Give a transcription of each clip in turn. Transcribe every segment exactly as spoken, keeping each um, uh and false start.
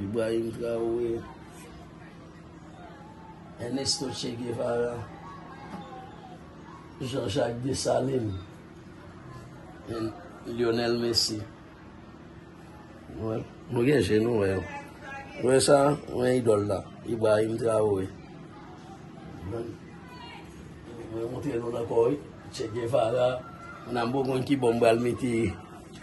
Ibrahim Traoré, Ernesto Che Guevara, Jean-Jacques Dessalines, Lionel Messi. Mwen, nou gen je nou wè. Wè sa, mwen idòl la, Ibrahim Traoré. Mwen, mwen montre nou nan kò wi. Che Guevara, mwen nan bon konn ki bò m pral mete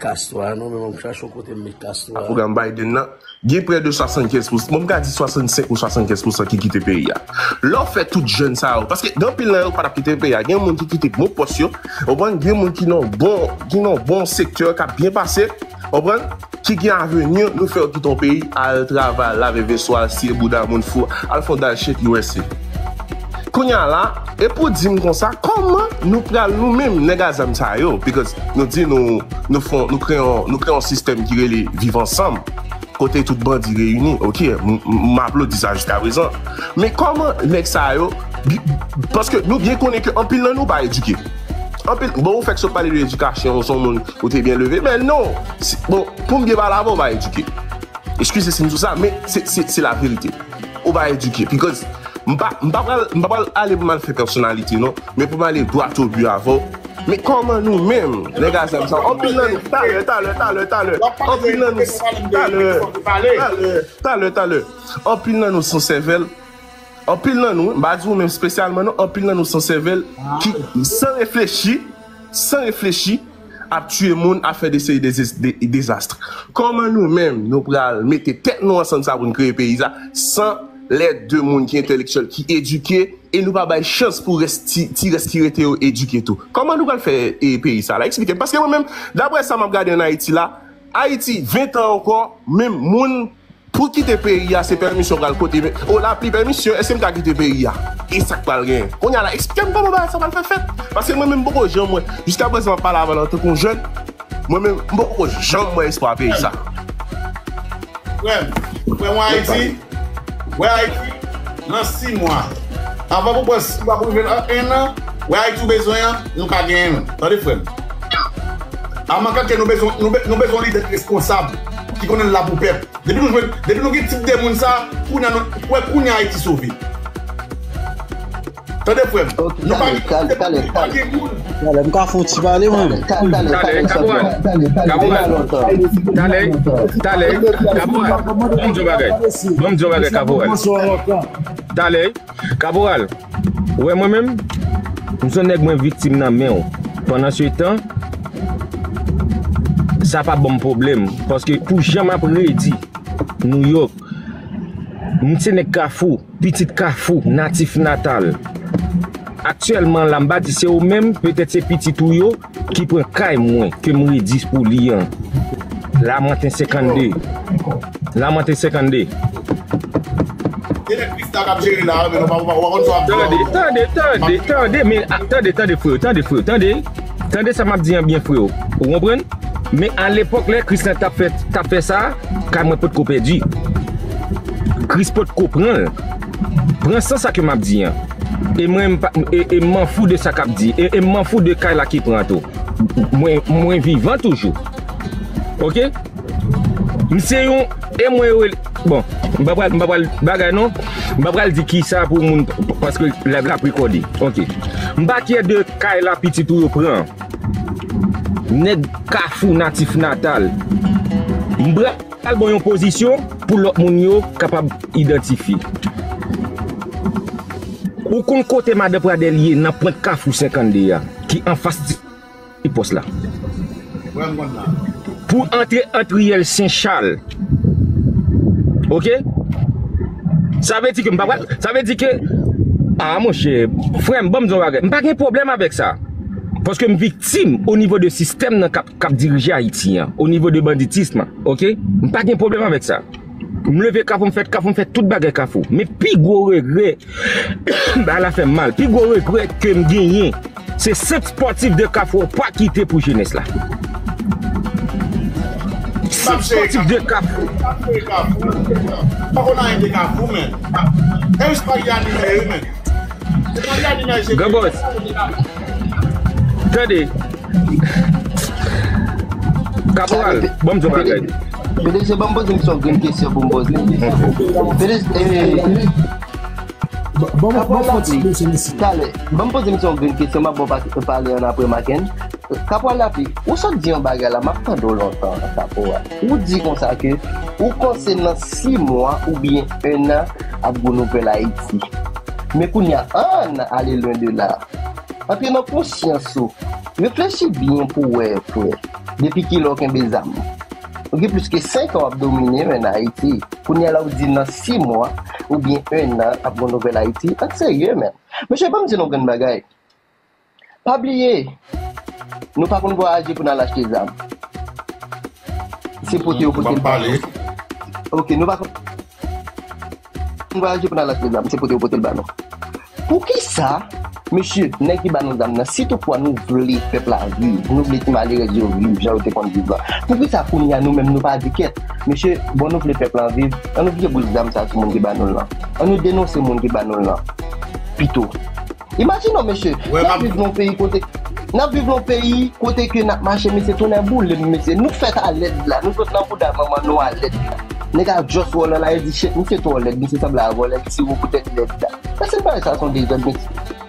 Castro a, non, men mwen chache yon kote m met Castro a. Pwogram Biden nan, gen prè de swasannkenz pousan, bon, m ka di swasannsenk ou swasannkenz pousan ki kite peyi a. Lè w fè tout jèn sa yo, paske gen anpil nan yo pa t ap kite peyi a, gen moun ki kite bon pòs yo, ou konprann, gen moun ki nan bon, ki nan bon sektè k ap byen pase, ou konprann, ki gen avni, nou fè yo kite yon peyi, al travay, lave veso, al siye bouda moun fou, al fè yon dal shit U S A. Kounye a la, e pou di m konsa, kòman nou pral nou menm nèg a zam sa yo? Because nou di nou, nou fon, nou kreye yon, nou kreye yon sistèm ki rele Viv Ansanm, kote tout bandi reyini, ok, m, m, m aplodi sa jiska prezan. Men kòman nèg sa yo, bi-, paske nou byen konnen ke anpil nan nou pa edike. Anpil, bon, ou fèk sot pale de edikasyon, ou se yon moun, ou te byen leve, men non, si, bon, pou m byen pale avè w, ou pa edike. Eskize si m di w sa, men se, se, se laverite. Ou pa edike, because m pa, m pa pral, m pa pral ale pou m al fè pèsonalite, non, men pou m ale dwat o bi avè w. Men kòman nou menm, nèg a zam sa, anpil nan nou, talè, talè, talè, talè, anpil nan nou, talè, talè, talè, talè, anpil nan nou san sèvèl, anpil nan nou, m pa di ou menm espesyalman, non, anpil nan nou san sèvèl, ki, san reflechi, san reflechi, ap tiye moun, ap fè de seri de, de, de dezas. Kòman nou menm, nou pral mete tèt nou ansanm sa pou n kreye peyi sa, san lè de moun ki entèlektyèl, ki edike, e nou pa bay chans pou rès ti, ti rès ki rete yo edike tou? Kòman nou pral fè, e, peyi sa la? Eksplike m. Paske mwen menm, daprè sa m ap gade ann Ayiti la, Ayiti, ven tan ankò, menm moun pou kite peyi a, se pèmisyon pral pote, men, o, lapli pèmisyon, èske m ka kite peyi a? E sa k pral genyen? Kounye a la, eksplike m kòman bagay sa pral fè fèt. Paske mwen menm, m poko janm wè, jiska prezan m ap pale avè l antanke yon jèn, mwen menm, m poko janm wè espwa peyi sa. Frè m, frè m, wè Ayiti, wè Ayiti, nan sis mwa. Avan pou pran sis mwa pou rive nan en an, wè Ayiti ou bezwen an, nou ka genyen l. Tande frè m. Aman kake nou bezwen, nou be-, nou bezwen lidè ki responsab, ki konnen l la pou pèp. Depi nou jwenn, depi nou gen tip de moun sa, kounye a nou, wè kounye a Ayiti sove. Tande frè m. Ok, nou pa gen, talè, talè, nou pa gen moun. Talè, m ka fè yon ti pale, mwen. Talè, talè, Kaporal. Kaporal. Talè, talè, Kaporal. Ban m di yon bagay. Ban m di yon bagay, Kaporal. Talè, Kaporal. Ou wè mwen menm, m se yon nèg mwen viktim nan men w. Pandan se tan, sa pa ban m pwoblèm. Paske pou jan m ap redi New York, m se nèg Kafou. Pitit Kafou, natif natal. Aktyèlman la, m pa di se ou menm, petèt se pitit ou yo ki pran kay mwen, ke m redi pou li an. Lamanten senkannde. Lamanten senkannde. Se nèg Krista k ap jere la, men nou pa, pa, pa konn sa w ap di. Tande, tande, tande, tande, men, a, tande, tande, frè, tande, frè, tande. Tande sa m ap di an byen, frè. Ou konprann? Men alepòk, lè Kris la t ap fè, t ap fè sa, kay mwen potko pèdi. Kris potko pran l. Pran sans sa ke m ap di an. E mwen, m pa, e, e m manfou de sa k ap di. E, e m manfou de kay la ki pran tou. Mwen, mwen vivan toujou. Ok? M se yon, e mwen yo rele, bon, m pa pral, m pa pral bagay non. M pa pral di kisa pou moun, paske live la ap rekòde. Ok. M pa kyè de kay la pitit ou yo pran. Nèg Kafou natif natal. M pral ba w yon pozisyon pou lòt moun yo kapab idantifye. Ou konn kote madan Pradèl ye nan pwent Kafou senkannde a, ki anfas ti pòs la. Pou antre ant riyèl Sen Chal. Ok? Sa vle di ke m pa pral, sa vle di ke, a, monchè, frè m, ban m di yon bagay. M pa gen pwoblèm avèk sa. Paske m viktim o nivo de sistèm nan k ap, k ap dirije Ayiti an, o nivo de banditism, ok? M pa gen pwoblèm avèk sa. M leve Kafou, m fè Kafou, m fè tout bagay Kafou. Men pi gwo regrè, bagay la fè m mal. Pi gwo regrè ke m genyen, se senp spòtif de Kafou pa kite pou jenès la. Senp spòtif de Kafou. Pa konn anyen de Kafou, men. E jis pa gen animè, wi, men. Granbòs. Tande. Kaporal, ban m di yon bagay. P D G, ban m poze misye yon grenn kesyon pou m poze. P D G, eh, Bon, bon, bon, fon ti mesye, mesye. Talè, ban m poze misye yon grenn kesyon, m ap ba w pa-, pale an apre Maken. Kapwal Lapi, ou sot di yon bagay la, m ap tande w lontan, Kapwal. Ou di konsa ke ou panse nan sis mwa oubyen en an ap gen nouvèl Ayiti. Men kounye a, ann ale lwen de la. Antre nan konsyans ou. Reflechi byen pou w wè, frè. Depi kilè w kenbe zam? Ou gen plis ke senk an w ap domine, men, Ayiti. Kounye a la, ou di nan sis mwa oubyen en an ap gen nouvèl Ayiti. Ann serye, men. Mesye, ban m di nou yon grenn bagay. Pa bliye, nou pa konn vwayaje pou n al achte zam. Se pote yo pote l ba nou. Ok, nou pa konn vwayaje pou n al achte zam, se pote yo pote l ba nou. Poukisa, mesye, nèg ki ba nou zam nan, si toutfwa nou vle pèp la viv, nou vle ti malerèz yo viv jan yo te konn viv la, poukisa kounye a nou menm nou pa di kèt, mesye, bon, nou vle pèp la viv, ann nou vire bout zam sa sou moun ki ba nou l lan. Ann nou denonse moun ki ba nou l lan pito. Imajine w, mesye, n ap viv nan yon peyi kote, n ap viv nan yon peyi kote ke n ap mache, mesye, tonnè boule m, mesye. Nou fèt a lèd la, nou sot nan bouda manman nou a lèd la. Nèg a just wè w la, la, yo di, shit, misye twò lèd, misye sanble a vòlè, li sou poutèt lèd la. Èske n pa wè sa se yon dezòd, mesye?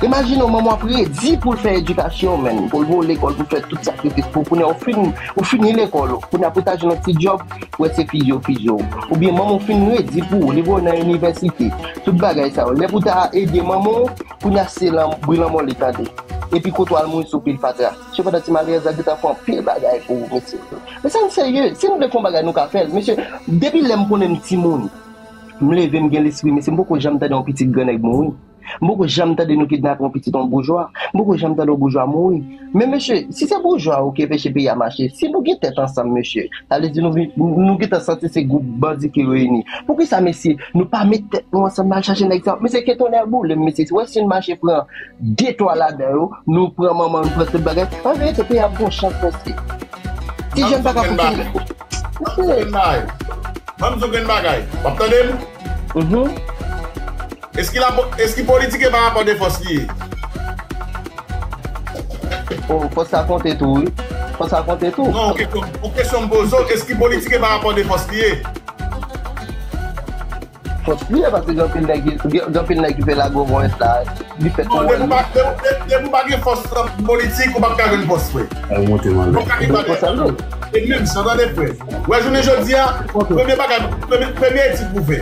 Imajine w, manman w ap redi pou l fè edikasyon, menn, pou l voye w lekòl, pou l fè tout sakrifis pou, kounye a ou fin, ou fini lekòl, kounye a pou w ta jwenn yon ti djòb, ou wè se fizyo, fizyo. Oubyen manman w fin redi pou ou, li voye w nan inivèsite. Tout bagay sa yo. Lè pou w ta ede manman w, kounye a se lan-, bri lanmò li tande. Epi kote w al mouri sou pil fatra. Sepandan ti malerèz la gentan fè anpil bagay pou ou, mesye. Men sa n serye. Si n vle fè yon bagay, nou ka fè l. Mesye, depi lè m konnen m timoun, m leve, m gen lespri, mesye, m poko janm tande yon pitit grannèg mouri. M poko janm tande nou kidnape yon pitit yon boujwa. M poko janm tande yon boujwa mouri. Men mesye, si se boujwa yo ki enpeche peyi a mache, si nou gen tèt ansanm, mesye, sa vle di nou vin, nou gentan santi se gwoup bandi ki reyini. Poukisa, mesye, nou pa met tèt nou ansanm, n al chache nèg sa yo? Mesye, ke tonnè boule m, mesye, wè si n mache pran de twa ladan yo, nou pran manman, nou pran tout bagay. An verite, peyi a ap gon chans, mesye. Ti jèn pa ka fonksyone. Ban m di w grenn bagay. Ban m di w grenn bagay. W ap tande m? Mhm. Èske la, èske politik e pa rapò de fòs li ye? Oh, fòs la konte tou, wi. Fòs la konte tou. Non, yon kesyon, yon kesyon m poze w, èske politik e pa rapò de fòs li ye? Fòs li ye, paske gen anpil nèg, gen, gen anpil nèg ki fè lago bon la, li fè tou. Non, depi w pa, depi, depi, depi w pa gen fòs nan politik, ou p ap ka jwenn fòs, frè. Ou ka gen fòs la, non. E menm sa, tande, frè. Wè, jounen jodi a, premye bagay, premye, premye etid pou fè.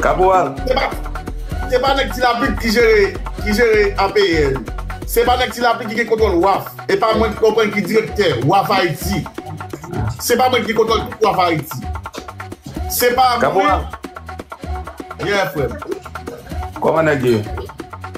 Kaporal. Se pa, se pa nèg Ti Lapli ki jere, ki jere A P N. Se pa nèg Ti Lapli ki gen kontwòl waf. E pa mwen ki konprann ki direktè waf Ayiti. Se pa mwen ki gen kontwòl tout waf Ayiti. Se pa mwen. Kaporal. Yeah, frè m. Kòman nèg ye?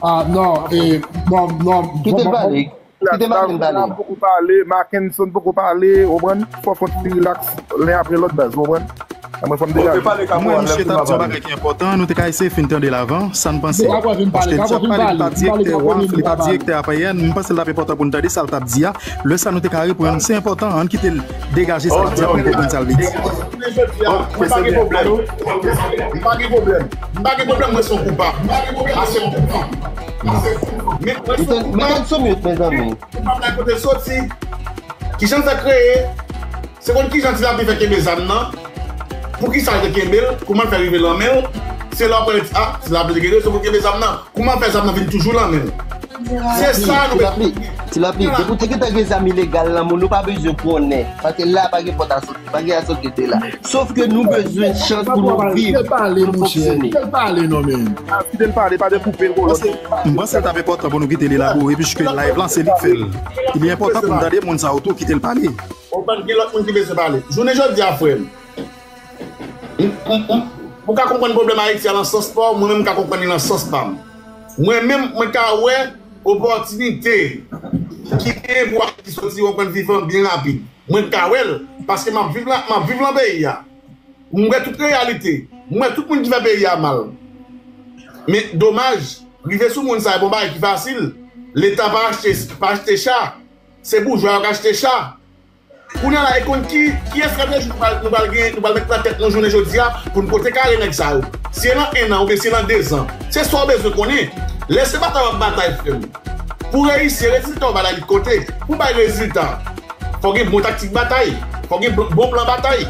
Ah, non, eh, non, non. Kite l pale. Kite Maken pale. Poko pale, Mackenson poko pale, ou konprann? Fò, fò n ti relax, len apre lòt baz, ou konprann? Mwen, fò m degaje. Mwen, misye t ap di yon bagay ki enpòtan, nou te ka eseye fin tande l avan, sa n panse. Paske misye ap pale, li pa direktè waf, li pa direktè A P N, m panse l t ap enpòtan pou n tande sa l t ap di a. Lè sa nou te ka reprann, se enpòtan, ann kite l degaje sa l ap di a pou n konprann sa l vle di. M pa gen pwoblèm. M pa gen pwoblèm. M pa gen pwoblèm, mwen se yon koupab. Mwen se yon koupab. Men mwen se yon koupab. Mete l sou mute, mezanmi. Koupab la kote l soti. Kijan l fè kreye? Se konn kijan Ti Lapli fè kenbe zam nan? Poukisa l te kenbe l? Kouman l fè rive nan men l? Se lè w ap wè, ah, Ti Lapli te gen rezon pou l kenbe zam nan. Kouman l fè zam nan vin toujou nan men l? Se sa nou bezwen. Ti Lapli, Ti Lapli, depi w te gentan gen zam ilegal nan men w, nou pa bezwen konnen. Paske la pa gen pòt a soti, pa gen a soti de la. Sof ke nou bezwen chans pou nou viv, pou nou fonksyone. Kite l pale, non, men. Kite l pale, pa dekoupe l, kolòn. M panse l t ap enpòtan pou nou kite l elabore, piske live lan, se li k fè l. Li enpòtan pou n tande moun sa yo tou, kite l pale. Ou pa gen lòt moun ki bezwen pale. Jounen jodi a, frè m, m, m, m, ou ka konprann pwoblèm Ayiti a nan sans pa w, mwen menm m ka konprann li nan sans pa m. Mwen menm, mwen ka wè opòtinite ki genyen pou Ayiti soti, ou konprann, vivan byen rapid. Mwen ka wè l, paske m ap viv la, m ap viv lan peyi a. M wè tout reyalite. M wè tout moun ki fè peyi a mal. Men domaj, rive sou moun sa a, e pa yon bagay ki fasil. Leta pa achte, pa achte cha. Se boujwa yo k achte cha. Kounye a la, e konn ki, ki estrateji nou pral, nou pral gen, nou pral met nan tèt nou jounen jodi a pou n pote kare nèg sa yo. Si e nan en an oubyen si e nan dezan, se sa w bezwen konnen. Lè se batay w ap batay, frè m. Pou reyisi, rezilta w bay la li kote. Pou bay rezilta, fò gen bon taktik batay. Fòk gen bon plan batay.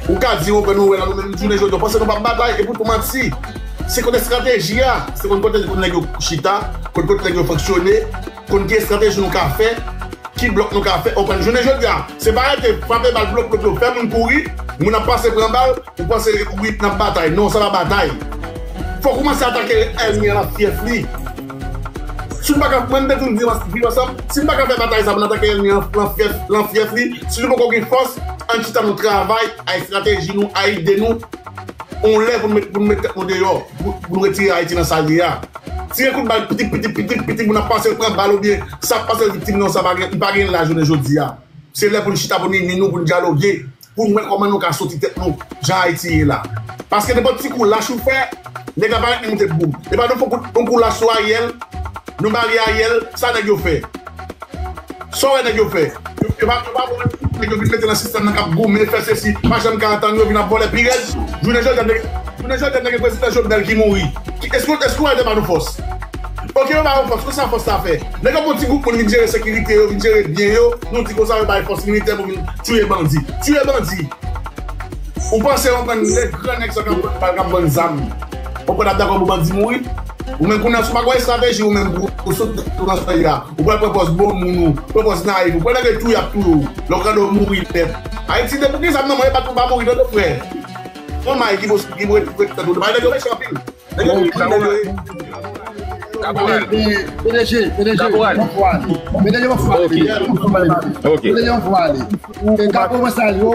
Ou ka di, ou pran nou wè la, nou menm jounen jodi, ou panse nou p ap batay, epi tou manti. Se kote estrateji a, se konn kote, kote nèg yo chita, konn kote nèg yo fonksyone, konn ki estrateji nou ka fè, ki blòk nou ka fè, ou konn jounen jodi a. Se pa rete frape bal blòk, blòk, blòk, fè moun kouri, moun ap pase pran bal, ou panse wi n ap batay. Non, sa pa batay. Fòk ou kòmanse atake ènmi an nan fyèf li. Si nou pa ka, mwen m te toujou di viv ansanm, si nou pa ka fè batay sa pou n atake ènmi an nan fyèf, nan fyèf li, si nou poko gen fòs, ann chita nou travay a estrateji nou, a ide nou, yon lè pou nou met, pou nou met tèt nou deyò, pou, pou nou retire Ayiti nan sa l ye a. Tire kout bal pitit, pitit, pitit, pitit, moun ap pase pran bal oubyen sa ap pase viktim nan, sa pa gen, li pa gen laj jounen jodi a. Se lè pou n chita, pou n ini nou, pou n dyaloge, pou n wè kòman nou ka soti tèt nou, jan Ayiti ye la. Paske nenpòt ti kou lach ou fè, nèg la pa ret ni moute boum. E pa nou fè yon kou lach sou Ariel, nou bare Ariel, sa nèg yo fè. Sa w wè nèg yo fè. Yo, yo pa, yo pa bon, nèg yo vin mete nan sistèm nan k ap goumen, fè sesi, pa janm ka antann yo, vin ap vòlè pi rèd. Jounen jodi a, nèg, jounen jodi a, nèg prezidan Jovenel ki mouri. Ki, èske, èske w wè te ba nou fòs? Ok, yo ba yo fòs, konsa fòs sa fè. Nèg yo pran ti gwoup moun vin jere sekirite yo, vin jere byen yo, nou di konsa yo bay fòs militè pou vin tiye bandi. Tiye bandi. Ou panse yon bann nèg, gran nèg sa k ap, k ap bann zam. Ou konn ap dakò pou bandi mouri? Ou menm kounye a, si w pa gen estrateji, ou menm pou, pou sot tou nan sa a, ou pral pran pòz bon moun ou, pran pòz nayif, ou pral nèg tou y ap touye w. Lè w gade w mouri nèt. Ayiti, depi w gen zam nan men w, e pa tou pa mouri, tande frè. Yon may ki pou, ki pou ret, ret, tande w. Bay nèg yo mechan anpil. Nèg yo, nèg yo, Kaporal. P D G, P D G, Kaporal. Yon fwa ale. P D G, yon fwa ale. Ok. P D G, yon fwa ale. E Kapo, mwen salye w.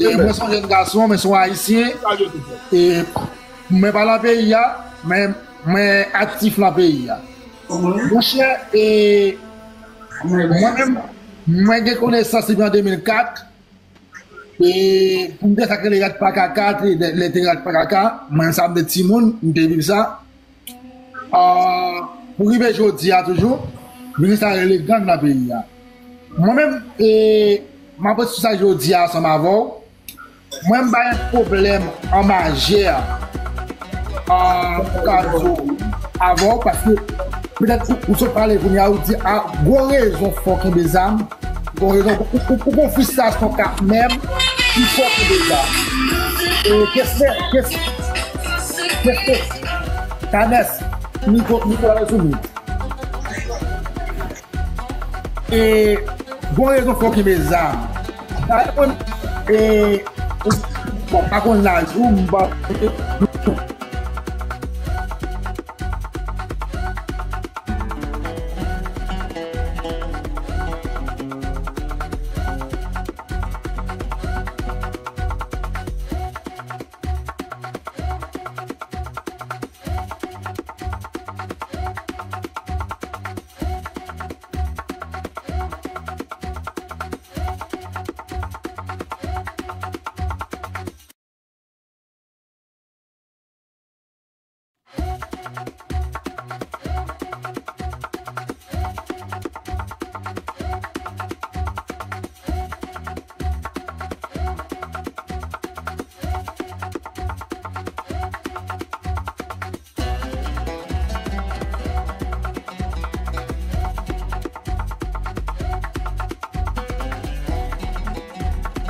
E mwen se yon jèn gason, mwen se yon ayisyen. E mwen pa nan peyi a, men mwen aktif nan peyi a. Monchè, e mwen menm, mwen gen konesans depi an de mil kat. E pou m te sa k rele rat pa kaka, te, lè te rat pa kaka, mwen sa m te timoun, m te viv sa. Ah, pou rive jodi a toujou, vini sa rele gang nan peyi a. Mwen menm, e, m ap ret sou sa jodi a ansanm avè w. Mwen, m pa gen pwoblèm an majè, ah, pou ka di w avè w, paske petèt ou, ou sot pale kounye a, ou di, ah, gon rezon fò kenbe zam, gon rezon, ou, ou, ou gon fristrasyon kanmenm, ki fò kenbe zam. E, kèsyon, kèsyon, kèsyon, Tanès, mikwo, mikwo la sou mute. E, gon rezon fò kenbe zam. Sa mwen, e, bon, pa konn laj ou, m pa.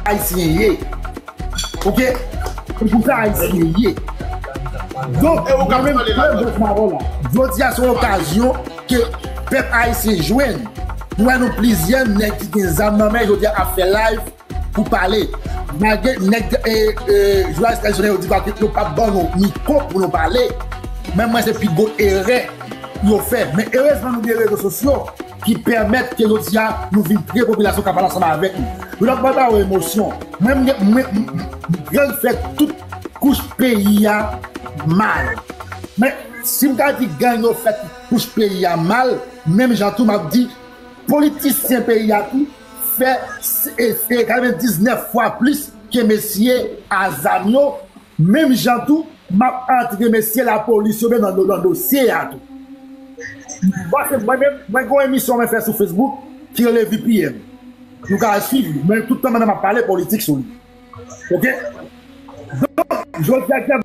Ayisyen ye. Ok? Se pou sa Ayisyen ye. Donk, e ou ka mwen menm pale la, pale la. Jodi a se yon okazyon ke pèp ayisyen jwenn. Nou wè nou plizyè nèg ki gen zam nan men, jodi a ap fè live pou pale. Malgre nèg, e, e, jounalis tradisyonèl yo di pa ke yo p ap ban nou mikwo pou nou pale. Men mwen se pi gwo erè yo fè. Men erezman nou gen rezo sosyo ki pèmèt ke jodi a nou vin pre popilasyon ka pale ansanm avèk nou. Yo t ap pale pa emosyon. Mwen, mwen, mwen, mwen, gang fè tout kouch peyi a mal. Men si m ka di gang yo fè tout kouch peyi a mal, menm jan tou m ap di politisyen peyi a tou fè se, se katrevendiznèf fwa plis ke mesye a zam yo. Menm jan tou, m ap antre mesye lapolis yo menm nan, nan dosye a tou. Paske mwen menm, mwen gen yon emisyon mwen fè sou Facebook ki rele V P M. Nou ka al swiv li. Mwen tout tan mwen m ap pale politik sou li. Ok? Donk, jodi a,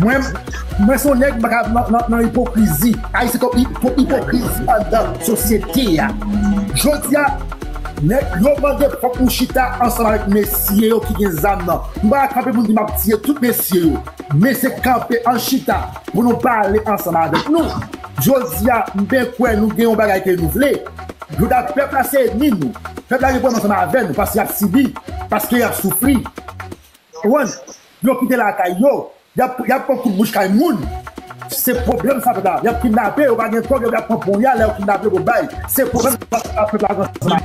Mwen, mwen se yon nèg m pa ka nan, nan, nan ipokrizi. Ayisyen twòp, twòp ipokrizi anndan sosyete a. Jodi a, nèg yo mande fòk nou chita ansanm avèk mesye yo ki gen zam nan. M pa ka kanpe pou m di m ap tiye tout mesye yo. Men se kanpe, ann chita pou nou pale ansanm avèk nou. Jodi a, m byen kwè nou gen yon bagay ke nou vle. Jodi a, pèp la se ènmi nou. Pèp la gen pwoblèm ansanm avè nou paske y ap sibi, paske y ap soufri. Ou konprann? Yo kite lakay yo. Y ap, y ap pran kout bouch kay moun. Se pwoblèm sa pèp la. Y ap kidnape, yo pa gen kòb, y ap pran ponya, lè yo kidnape, yo bay. Se pwoblèm sa pèp la.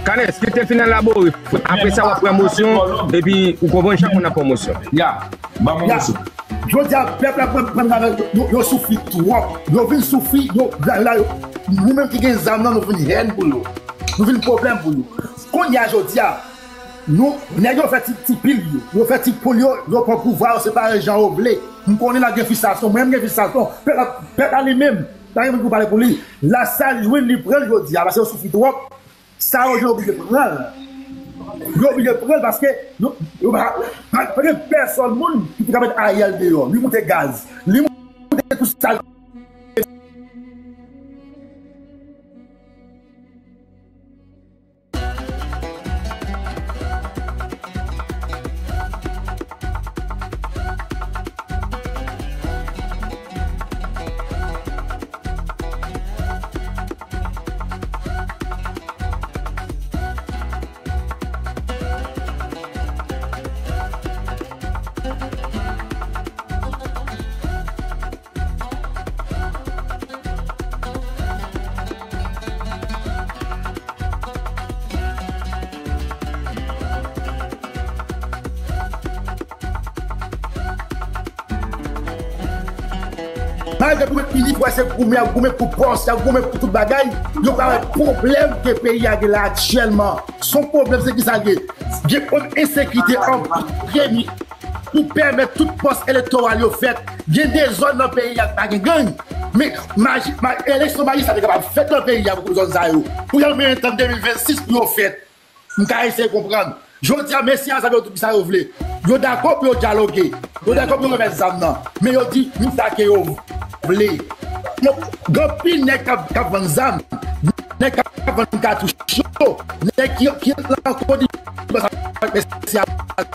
Kanè, si te fin elabore, apre sa w ap pran mosyon, epi ou konprann chak moun ap pran mosyon. Ya, ban mwen mosyon. Jodi a, pèp la pran, pran, yo, yo soufri twòp. Yo vin soufri, yo, la, la, yo, nou menm ki gen zam nan, nou vin hèn pou yo. Nou vin pwoblèm pou yo. Kounye a, jodi a, nou, nèg yo fè ti, ti pil yo. Yo fè ti poul yo, yo pran pouvwa, yo separe jan yo vle. M konnen n ap gen fristrasyon, mwen menm gen fristrasyon. Pèp la, pèp la li menm, pa gen moun pou pale pou li. Lasalyè li pran l jodi a, paske yo soufri twòp. Sa yo, yo oblije pran l. Yo oblije pran l paske yo, yo pa, pa, pa gen pèsòn moun ki te ka met Ariel deyò. Li moute gaz. Li moute tout sa. Malgre pou met minis, wè se goumen, y ap goumen pou pòs, y ap goumen pou tout bagay, yo pa wè pwoblèm ke peyi a gen la aktyèlman. Se yon pwoblèm, se ki sa l ye? Gen pwoblèm ensekirite an premye. Pou pèmèt tout pòs elektoral yo fèt. Gen de zòn nan peyi a ki pa gen gang. Men maji-, ma-, eleksyon majistra te kapab fèt nan peyi a pou zòn sa yo. Pou y al mennen tan de mil vennsis pou yo fèt. M ka eseye konprann. Jodi a, mesye a, sa yo tout sa yo vle. Yo dakò pou yo dyaloge. Yo dakò pou yo remèt zam nan. Men yo di, ni sa ke yo vle. Gen anpil nèg k ap, k ap vann zam. Nèg k ap vann katouch yo. Nèg ki, ki nan kondisyon sa mesye a.